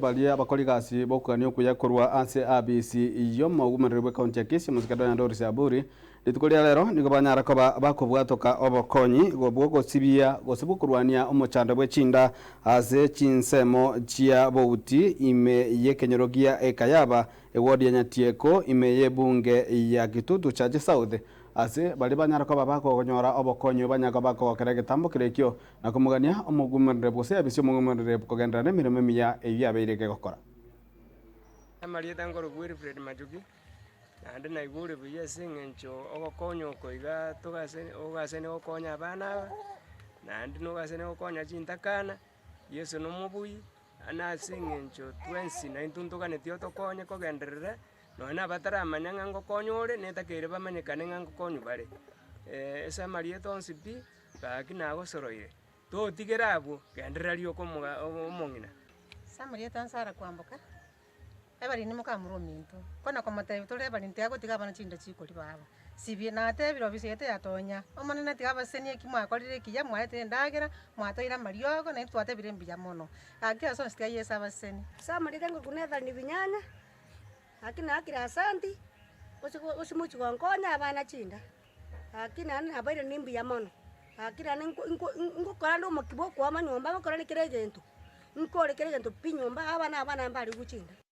baria abakori egasi b'okogania okuya korwa ase abisi y'omogumereri bw'ekaunti ya Kisii, Omosike Donya Doris Aburi, rituko ria rero nigo banyara koba bakobwatoka obokonyi bw'ogosibia gose bw'okorwania omochando bwe chinda ase chinsemo chia bouti ime y'ekenyoro gia Ekayaba, eward ya Nyatieko ime y'ebunge ya Kitutu Chache South. Ase baria banyara koba bakonyora obokonyi banyare koba bakogokera egetambo keria ekio, na komogania omogw'omonene gose abisie omogw'omonene kogenderera nemeremo emiya eyio yabeire egokora. Amarieta nkorokwa Wilfred Machoki, naende naigure buya ase eng'encho ogokonya oko iga togase ogasani gokonya abana aba, naende nogasani gokonya chintakana, Yeso nomobui, na ase eng'encho twensi naintwe ntoganetie otokonye kogenderera. Nonya nabataramanya ng'a ngokonya ore, netakeire bamanyekane ng'a ngokonywa bare. Ase amarieta onsi pi, gaki nagosoroire, totigera abwo, genderera rioka omoga omong'ina. Ase amarieta onsi ara kwamboka, ebarindi mokamura ominto, kona komotebia tore ebarindi tiga gotiga abana chinda chikoria baba, sibia natebire obisi yaito yatonya, Omonene tiga abasesenie eki mwakorire ekiya, mwaetire endagera, mwatoire amariogo, naintwe twatebire mbuya mono. Gaki ase onsi tiga Yeso abasesenie. Ase amarieta ngokuna ebarindi binyanya. Gaki naakire asanti, gose gose mochie gonkonya abana chinda, gaki naende nabaire nimbuya mono, gaki naende nko nko ngokora nde omokia bwa okoama nyomba ngokora ne kera egento, nkore kera egento pi nyomba abana abana mbariwu chinda.